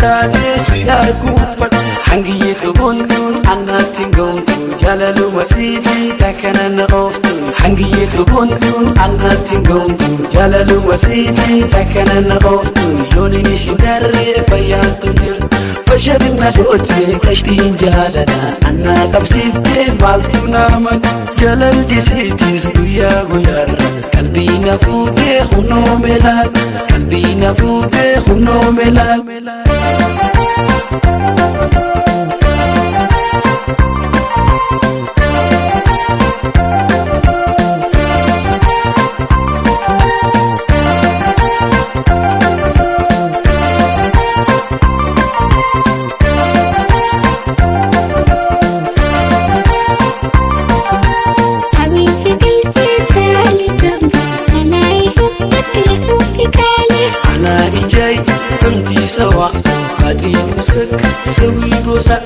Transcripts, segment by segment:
taatee si arguufan. Hangiyyeetu boontuun annaatti goomtu jaalaluma siitii takkana na ooftu. Hangiyyeetu boontuun annaatti goomtu jaalaluma siitii takkana na ooftu. Yooniin ishin darree fayyaantu jirtu. Basharinna gootee qashtiin jaalala annaa qabsiiftee maaltu naaman. Jaalalti siitis guyyaa guyyaarra qalbii na fuutee hunoo meelaal. Qalbii na fuutee hunoo meelaal. حبيبي قلبي تعالي جنبي أنا يحبك لحبك علي. Anaa ijay tamtii sawa baadii musak sawii gosa.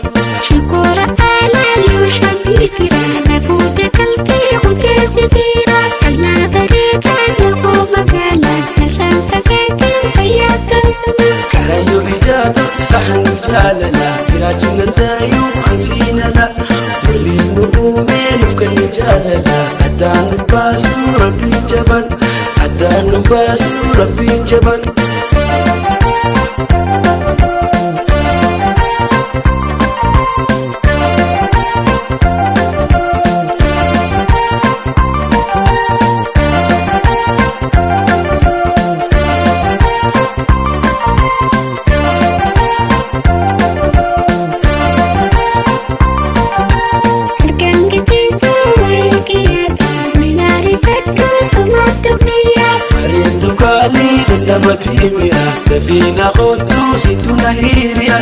شكورة آلالي وشبيكرة نفوت قلبي وتسديرة كلا بريتا نقوم قالا نرم فكاكين فيا تسمع. Karayyoo ijaatu sahan jaalala jiraachuun danda'ayyuu ansiinala. Waliin nu uumee nuuf kenne jaalala addaan nu baasuu rabbiin jaban addaan nu baasuu rabbiin jaban. Halkan gateessa waayee minaari fadhu somaatu biyya. Bareedduu kaalii dandamatti himiya dafiina kootuu situ na hiriya.